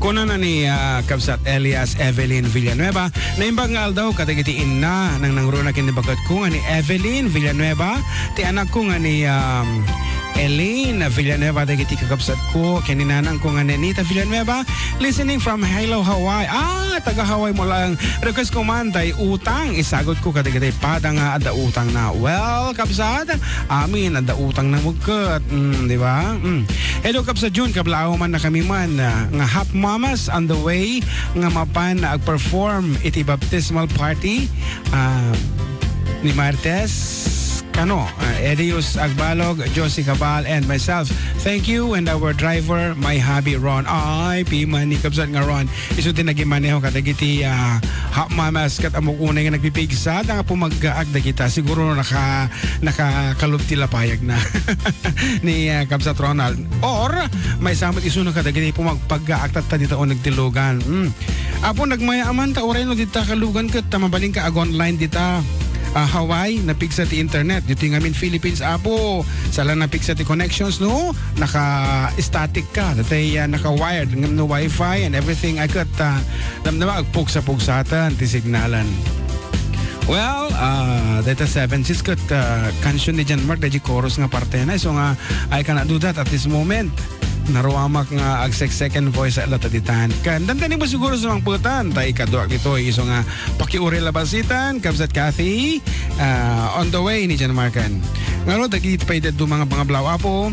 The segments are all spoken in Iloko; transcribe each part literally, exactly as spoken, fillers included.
Kunana ni, ah, Kabsat Elias Evelyn Villanueva, "Naimbag nga aldaw kadagiti inna, nangnangruna ken ni baketko nga ni Evelyn Villanueva, ti anakko nga ni, um, Elaine Villanueva, dagiti kakabsatko, ken ni nanangko nga ni Anita Villanueva, listening from Hilo, Hawaii." Ah, taga Hawaii mo lang. Request ko man, tay utang, isagot ko kadagiti pada nga adda utang na. Well, kabsat, amin, adda utang na mugket. Mm, di ba? Mm. Hello, Kabsat Jun, kablaaw man na kami man, ah, nga half mamas on the way nga mapan na agperform iti baptismal party, ah, ni Martes Cano, ah, Elius Agbalog, Josie Cabal, and myself. Thank you, and our driver, my hubby, Ron. Ay, piman ni Kabsat nga Ron. Isu ti nagimaneho kadagiti, ah, half mamas ket ammok unay nga nagpipigsa, nga pumaggaak dagita. Siguro naka-, nakakalub ti lapayag na ni, ah, Kabsat Ronald. Or, maysa met isu na kadagiti pumagpaggaak tatta dita o nagtilugan. Mm. Apo, nagmaya aman ta uray no dita kalugan ket ta mabalin ka ag-online dita, ah, Hawaii, napigsa ti internet. Ditoy ngamin Philippines, Apo, sala napigsa ti connections, no? Naka-static ka. Datay, ah, naka-wired ngem no wifi and everything. Ay ket, ah, damdama agpugsa-pugsatan ti signalan. Well, ah, data seven six ket, ah, kansion ni John Mark, daydi chorus nga partena. So nga, I cannot do that at this moment. Naruamak nga agseksek and voice la ta ditan. Ken dandani mo siguro sa mangputan, ta ikaduak ditoy, isu nga pakiuri la basitan, Kabsat Kathy, ah, on the way ni Jan Markan. Ngarud, dagiti pay daduma nga pangablaaw, Apo.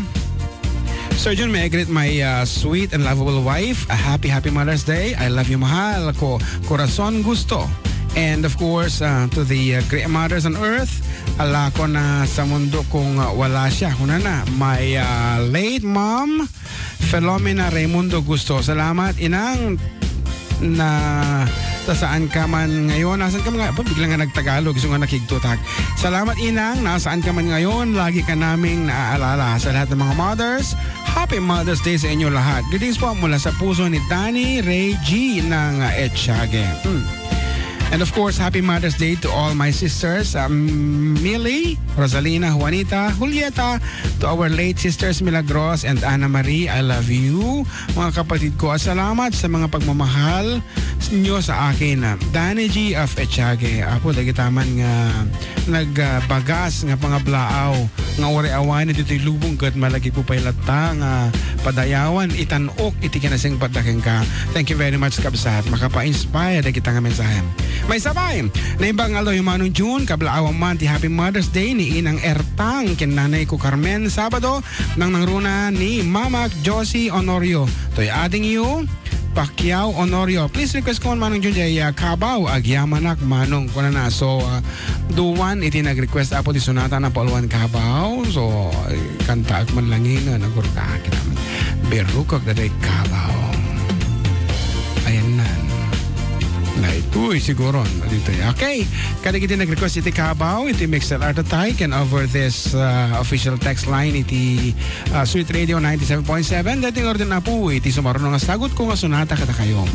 Sir Jun, may I greet my, ah, sweet and lovable wife. A happy, happy Mother's Day. I love you, mahal ko. Corazon Gusto. And of course, ah, to the, ah, great mothers on earth, alako na sa mundo kung, ah, wala siya. Kunana, my, ah, late mom, Filomena Raimundo Gusto. Salamat, Inang, na nasaan ka man ngayon. Nasaan ka man nga-, ba, bigla nga nagtagalog, so nga nakigtutak. Salamat, Inang, nasaan ka man ngayon. Lagi ka naming naaalala. Sa lahat ng mga mothers, happy Mother's Day sa inyo lahat. Greetings po mula sa puso ni Danny Ray G ng Etiague. Hmm. And of course, happy Mother's Day to all my sisters, um, Millie, Rosalina, Juanita, Julieta, to our late sisters Milagros and Ana Marie, I love you. Mga kapatid ko, at salamat sa mga pagmamahal nyo sa akin. Danny G of Etiague, Apo, dagita man nga nagbagas nga pangablaaw nga uray awan ditoy lubong ket malagipupay latta nga padayawan itan-ok iti kinasingpetda kenka. Thank you very much, kabsat. Makapa-inspire dagita nga mensahe. Maysa pay, naimbag nga aldaw, Manong Jun, kablaawan man ti Happy Mother's Day ni Inang Ertang ken Nanay ko Carmen. Sabado, nangnangruna ni Mamak Josie Honorio. Toy adding you, Pacquiao Honorio. Please request ko man, Manong Jun, jay, ah, Kabaw, Agyamanak, Manong, kunana. So, ah, duwan iti nag-request, Apo, ti sonata na Pauluan Kabaw. So, ay, kantaak man langina, nagurtaak naman. Berukak daday Kabaw. Ayan nan. Na ito'y siguro, dito. Okay. Kadagiti nag-request iti Kabaw, iti Mixed Art Attack, and over this, uh, official text line, iti, uh, Sweet Radio ninety-seven point seven. Dati nga rin na po, iti sumaruno nga sagot ko nga sonata kada kayo.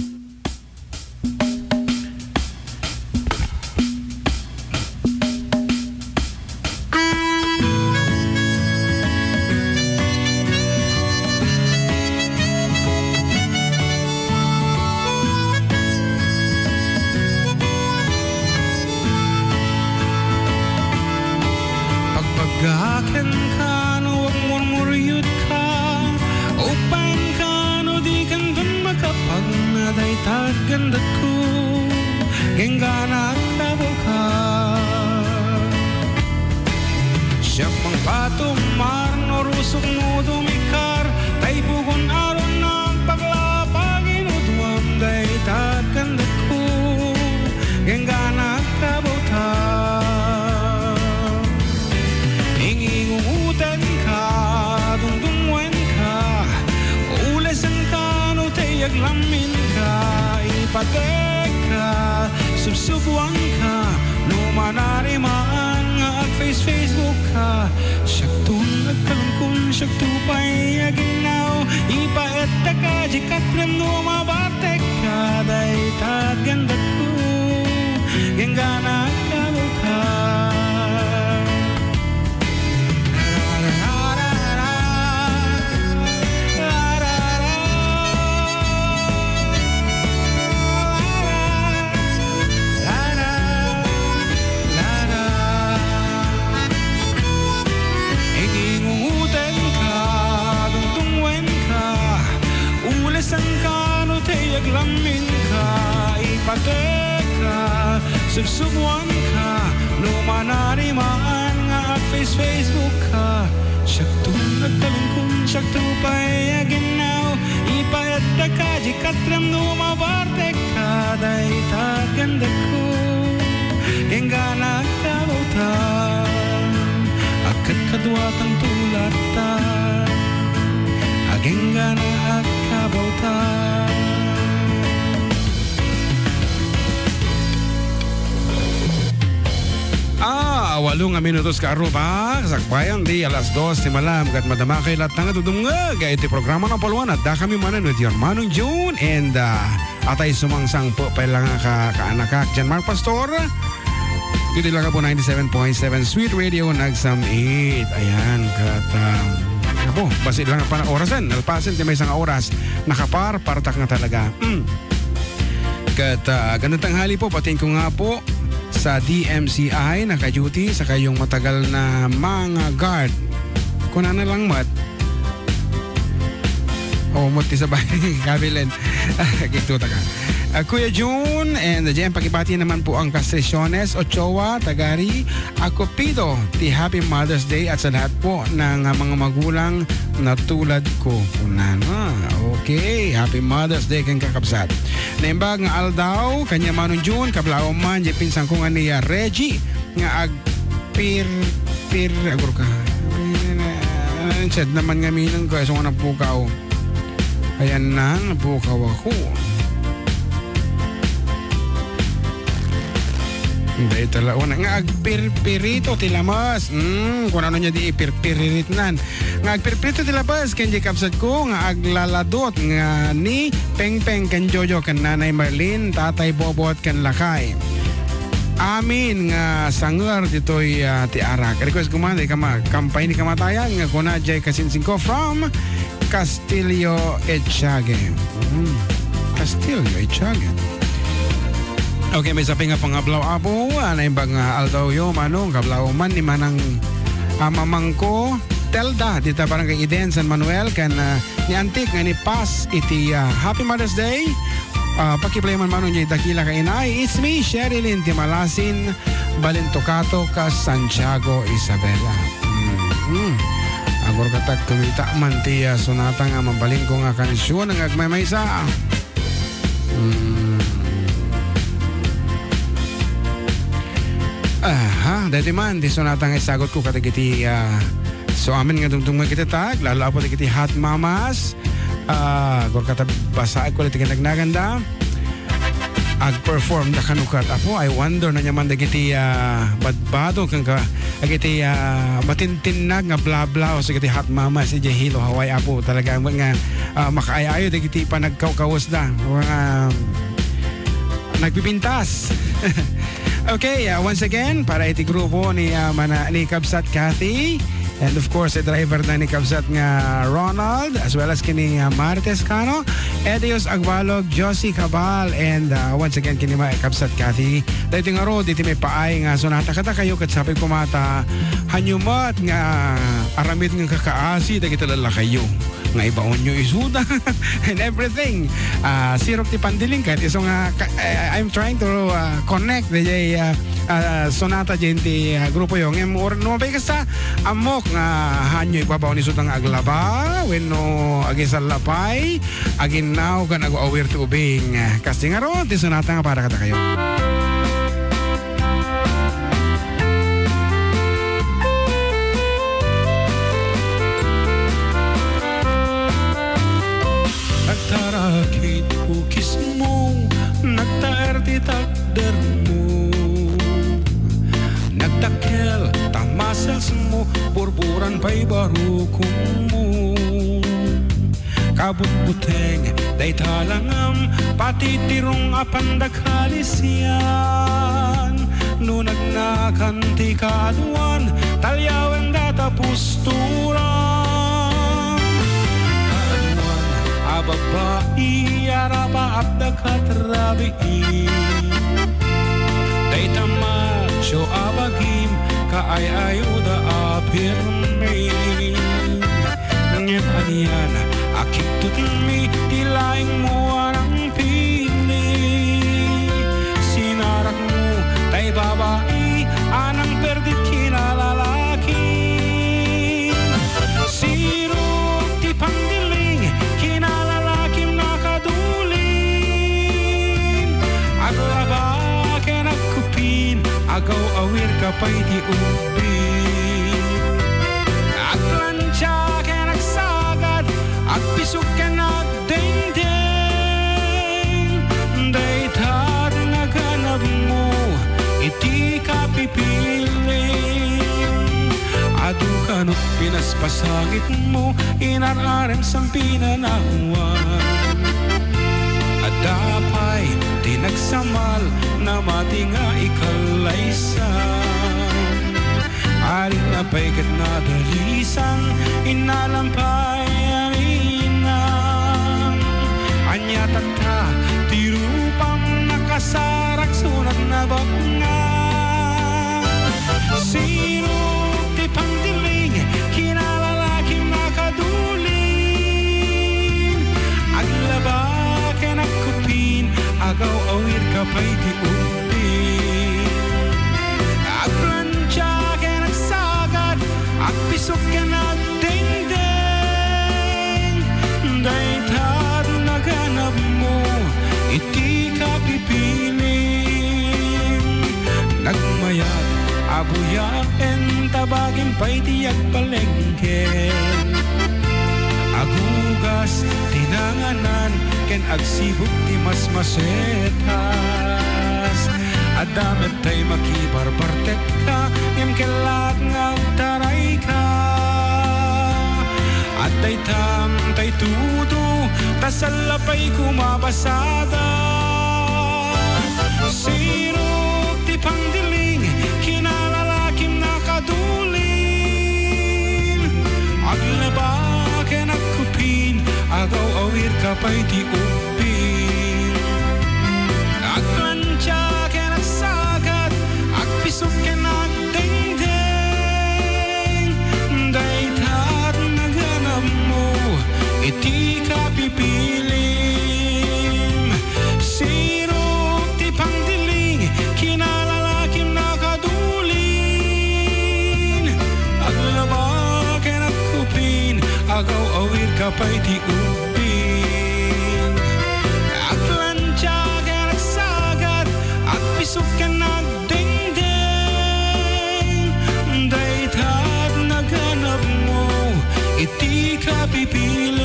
Pagpaggaken ka no agmurmuryot ka, upayen ka no di ka makapagna dayta gandetko. Genggana, kabaw ka. Siak mangpatumar no rusok no dumikar, tay pugon aron nagpaglapag inuduam dayta gandetko. Genggana, kabaw ta. Ingingumutenka, dumdummuenka, ulesenka no tay aglamminka, ipatekka, subsubuanka, no manarimaan nga ag-face-Facebook ka. Siakton agtalongkon, siakto pay aginnaw, ipaettaka, di katrem no mabatekka, dayta gandetko. Genggana, kabaw ka. Aglamminka, ipatekka, subsubuanka, no manarimaan nga ag-face-Facebook ka. Siakto nagtalungkon, siakto pay aginnaw, ipaeddaka di katrem no mabartekka, dayta agandekko, enggana agkabawta. Agkadkaduatan tulatta, agenggana agkabawta. Ah, walo nga minutos ka aruba, sakbayan di alas dos ti malam, ket madamakayo latta nga dumdumngeg iti programa nga Puluan, adda kami manen with your Manong June and, ah, Atay sumangsangpet pay la nga ka-, kaanakak diay Mark Pastor. Iti la nga po ninety-seven point seven Sweet Radio nagsam-it. Ayan, ket, um, apo, bassit la nga panaorasen, nalpasen ti maysa nga oras. Nakapar, partak nga talaga. Mm. Ket, ah, gandang tanghali po, patin ko nga po sa D M C I, naka-duty, sa kayong matagal na mga guard. Kunana lang met, o, mo ti sabay, kabilen. Agigtuta ka. Ah, Kuya June, and diyan pakibati naman po ang Castriciones, Ochoa, Tagari, Acupido, ti Happy Mother's Day at sa lahat po ng, ah, mga magulang na tulad ko. Kunana. Okay, Happy Mother's Day kang kakabsat. Naimbag nga aldaw, kanya Manong June, kablawan man, di pinsan ko nga ni, ah, Reggie, nga ag-, pir-, pir-, agur ka. Ay, sad naman nga minang ko, so nga napukaw. Ayan na, napukaw ako. Hindi, ito la, una, nga agpirpirito ti lamas. Mm, kung ano niya di ipirpiririt nan. Nga agpirpirito ti lamas, ken di kabsat ko, nga aglaladot, nga ni Pengpeng, ken Jojo, ken Nanay Marlene, Tatay Bobot, ken Lakay. Amin nga sanger ditoy, ah, ti arak. Request ko man, di ka ma-, kampay ni kamatayan, nga kuna jay kasinsing ko from Castillo Echaguen. Mm. Castillo Echaguen. Okay, may sapi nga pangablaw, apo. Ah, naimbag nga aldaw yo, manong, kablaw man ni manang, ah, mamangko, Telda, dita barangay Eden, San Manuel, kan, ah, ni Antik nga ni Pas iti, ah, Happy Mother's Day. Ah, pakiplay man manong jay dakila ka inay, it's me, Sherilyn Timalasin, Balintocato, ka Santiago, Isabela. Mm. Agur katak kumita man ti, ah, sonata nga mabalin ko nga kansion nga agmaymaysa. Mm. Aha, daytoy man ti sonata nga isagot ko kadagiti, ah, so amin nga dumdumngeg iti tag, lalo apo dagiti hot mamas. Ah, agur katak basaek ko dagiti kinagnaganda. Ag-perform da kano ket, apo, I wonder no ania man dagiti, ah, badbado ken ka-, dagiti, ah, matintinnag nga blabla o dagiti hot mamas idiay Hilo, Hawaii, apo. Talaga nga, ah, makaay-ayo dagiti panagkawkawes da. Mga nagbibintas. Okay, ah, once again, para iti grupo ni, ah, mana-, ni Kabsat Kathy, and of course, the driver na ni Kabsat nga Ronald, as well as kini, ah, Marites Cano, Edios Agbalog, Josie Cabal, and, ah, once again, kini ma-, Kabsat Kathy. Daytoy ngarud, iti may paay nga sonata kadakayo, ket sapay kumata, hanyo met nga aramid nga kakaasi, dagiti lallakayo. Nga ibaonyo isuda and everything. Ah, sirok ti pandiling ket isu nga ka-, I, I'm trying to, ah, connect the, ah, ah, sonata diay ti, ah, grupo yo. Ngem or-, no, mapay kasta, ammok nga hanyo ibabaon isuda nga aglaba, wenno agisalla pay, aginnaw, ken agu-awir ti ubing. Kasta ngarud, ti sonata nga para kadakayo. Nagtarakit kukismo, nagtaer ti takdermo. Nagdakkel ta muscles mo, burburan pay barukonmo. Kabutbuteng dayta langam, patitirong a pandakalisian. No nagnakan ti kaaduan, talyawen data pusturan. Kaaduan a babbai, arapaat da katrabii. Dayta macho a bagim, kaay-ayoda a pirmi. Ngem anian a kigtutmi ti laingmo a nangpi-, pay ti ubing. Agplantia ken agsagad, agpisok ken agdengdeng. Dayta ti naganabmo iti kapipilim. Adu kano pinaspasangitmo, inar-arem sa pinanawan. Adda pay ti nagsamal, namati nga ikallaysan. Arinna pay ket nadalisan, innalam pay arinna. Ania tatta ti rupam, nakasarak sunat nabaknang. Sirok ti pandiling, kinalalakim nakaduling. Aglaba ken agkupin, agaw-awir ka pay ti ubing. Agplantia ken agsagad, agpisok ken agdengdeng. Dayta ti naganabmo iti kapipilim. Nagmayat a buyaen, tabagim pay ti agpalengke. Agugas ti nanganan ken agsibug ti masmasetas. Adda met tay makibarbartekka, ngem kellaat nga agtarayka. Adda itam tay tudo, ta salla pay koma basada. Sirok ti pandiling, kinalalakim nakaduling. Aglaba ken agkupin, agaw-awir ka pay ti ubing. Agplantia ken agsagad, agpisok ken agdengdeng. Dayta ti naganabmo iti kapipilim. Sirok ti pandiling, kinalalakim nakaduling. Aglaba ken agkupin, agaw-awir ka pay ti ubing. Agplantia ken agsagad, agpisok ken agdengdeng. Dayta ti naganabmo iti kapipilim.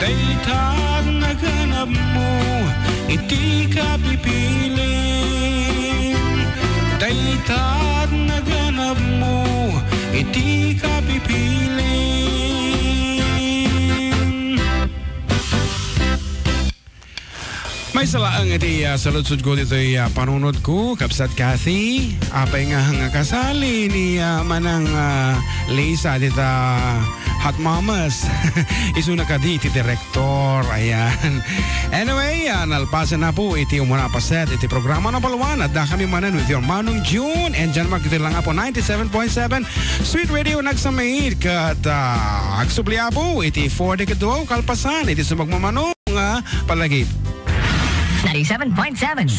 Dayta ti naganabmo iti kapipilim. Dayta ti naganabmo iti kapipilim. Maysa laeng iti, ah, saludsodko ditoy, ah, panunotko, Kabsat Kathy. Apay nga, nga kasali ni, ah, Manang, ah, Lisa dita Hot Mamas. Isuna kadi iti direktor. Ayan. Anyway, ah, nalpasen na po iti umuna a paset iti programa number one. Adda kami manen with your Manong June and John Mark iti Langapo ninety-seven point seven Sweet Radio nagsamit ket, ah, agsubli, Apo, iti four decade duo kalpasan iti sumagmamano nga palagip. Ninety-seven point seven.